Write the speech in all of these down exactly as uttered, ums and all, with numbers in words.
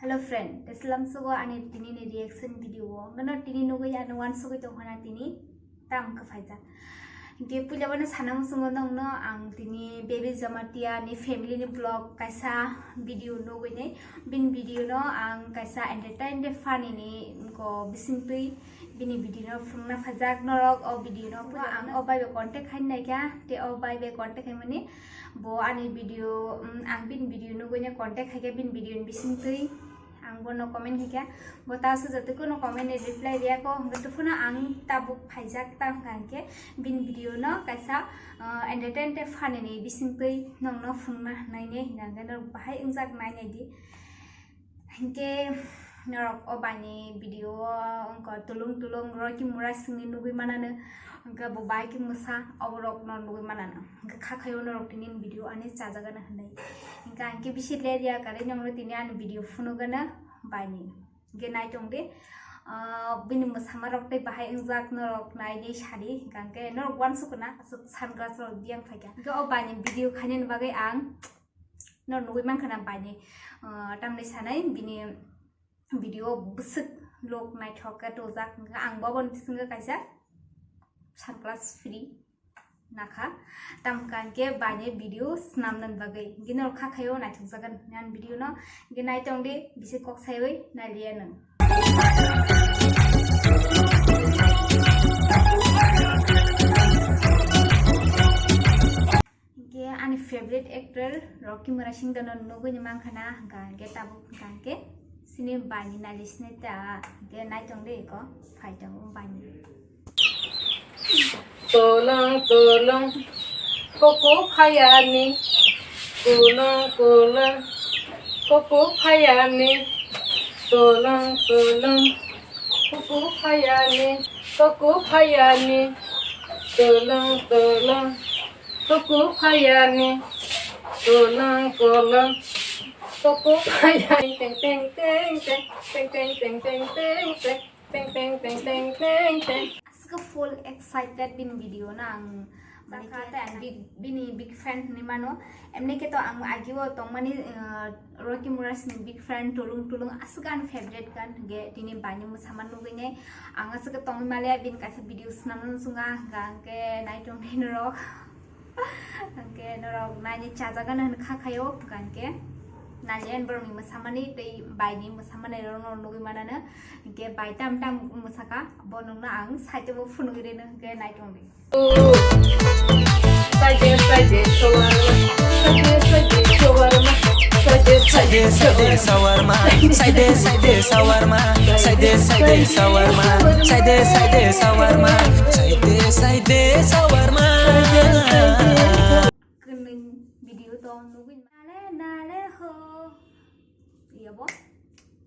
Hello friend, teslam sugo ani tini ni reaction video o. Nono tini nugui ano wansugui tong hana tini tam khe phaijak. Hinkhe puila bano sana muchungo nongno ang tini Baby Jamatia ni family ni vlog kaisa video nugui nai. Bini video no ang kaisa entertain de funny ni ko bisingtwi bini video no phunukna phaijak norok o video no. Ang o bai bai contact khai naikha, te o bai bai contact khai mani bo ani video, mm, ang bini video nugui no contact khai khe bini video ni bisingtwi ang bono comment khai kha. Bo ta sujatwi kuno comment ni reply riya ko, hwnkhe tuphano ang tabuk phaijak ta hwnkha hinkhe bini video no kaisa, uh, entertain te funny ni bisingtwi nongno phunukna hwnwi ne hwnkha hinkhe norok bahai wngjak nai nai di. Hinkhe norok o baini video o wngkha tulung tulung Rocky Murasing ni nugui manano, hwnkhe bo bai khe mwsa oborok no nugui manano. Hwnkhe kha khaio norok tini ani video ani chajagano hwnwi. Hwnkhe ang khe bisi ler ya kwrwi nongno tini ani video phunugano baini. Hwnkhe nai tong di, ah, bini mwsama rok tei bahai wngjak norok nai di sadi. Hwnkhe norok wansukna aswk sunglass rok biyang phaikha. Hwnkhe o baini video khainani bagwi ang no nugui mankha na baini, ah, tamni sanai bini video bwswk lok naithok khe tubujak, hwnkhe ang bo aboni bisingo kaisa sunglass free nakha, tamkha hinkhe baini video swnamnani bagwi, hinkhe norok kha khaio naithokjagan ani video no, hinkhe nai tong di bisi kok saiwi nai liya nwng. Hinkhe ani favorite actor Rocky Murasing dono nugui ni mankha na, hwnkha hinkhe tabuk hwnkha hinkhe sini baini nali sinai ta, hinkhe nai tong de eko phai tongo baini. Tolong tolong koko phayani, tolong tolong koko phayani, tolong tolong koko phayani, koko phayani, tolong tolong koko phayani, kolong kolong koko phayani, teng teng teng teng, teng teng teng teng teng teng, teng teng teng teng teng teng. Aswk full excited bini video no ang, mane khe ang big, bini big fan hinwi mano. Emni khe to ang agio tongmani, uh, Rocky Murasing ni big fan, tulung tulung aswk ani favorite gan, hwnkhe tini baini mwsama nugui nai. Ang aswk tongwi maliya bini kaisa video swnamna nuchunga, hwnkha hinkhe nai tong di norok. Hwnkhe norok naini chajagano hwn kha khaio, hwnkha hinkhe nai liya borokni mwsamani tei baini mwsamani rok norok nugui manano. Hinkhe bai tam tam mwsakha, bo nokno ang side o bo phunugwi rwno, hinkhe nai tong di. Side side shawarma, side side shawarma, side side shawarma, side side shawarma, side side shawarma, side side shawarma, side side shawarma. Kwnwi video to nugwi nale nale ho. Iya bo.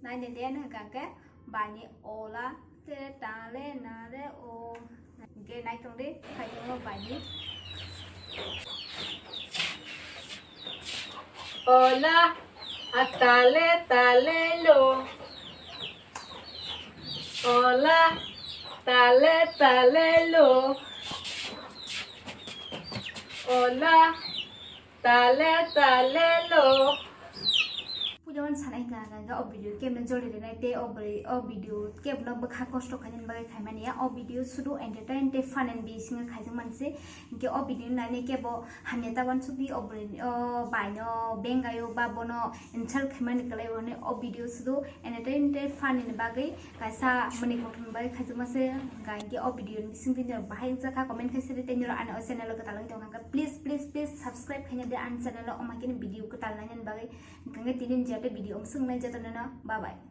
Nai de den hwnkha khe bani ola te tale nale o. Hwnkhe nai tong de khai tongo bani. Ola atale tale lo. Ola tale tale lo. Ola tale tale lo. Puja wan sanai ka ka o video kemne joli rinai te o bri o video kemno bwkha kosto khainani bagwi khaimani ya. O video sudu entertain te fun and bisingo khaijak manse. Hinkhe o video nani kebo hamya ta wansuk di o bri o baino bengayo ba bono insult khaimani kwlai o hinwi o video sudu entertain te fun ni bagwi kaisa mani kothon bai khaijakma se, hwnkha hinkhe o video ni bising twi norok bahai wngjakha comment khai sadi tei norok ani o channel o kwtal wngwi tongkha, please, please, please subscribe khaina di ani channel o, omo khe video kwtal nainani bagwi. Hwnkha hinkhe tini ni jata video omo swk nai jata nono, bye bye.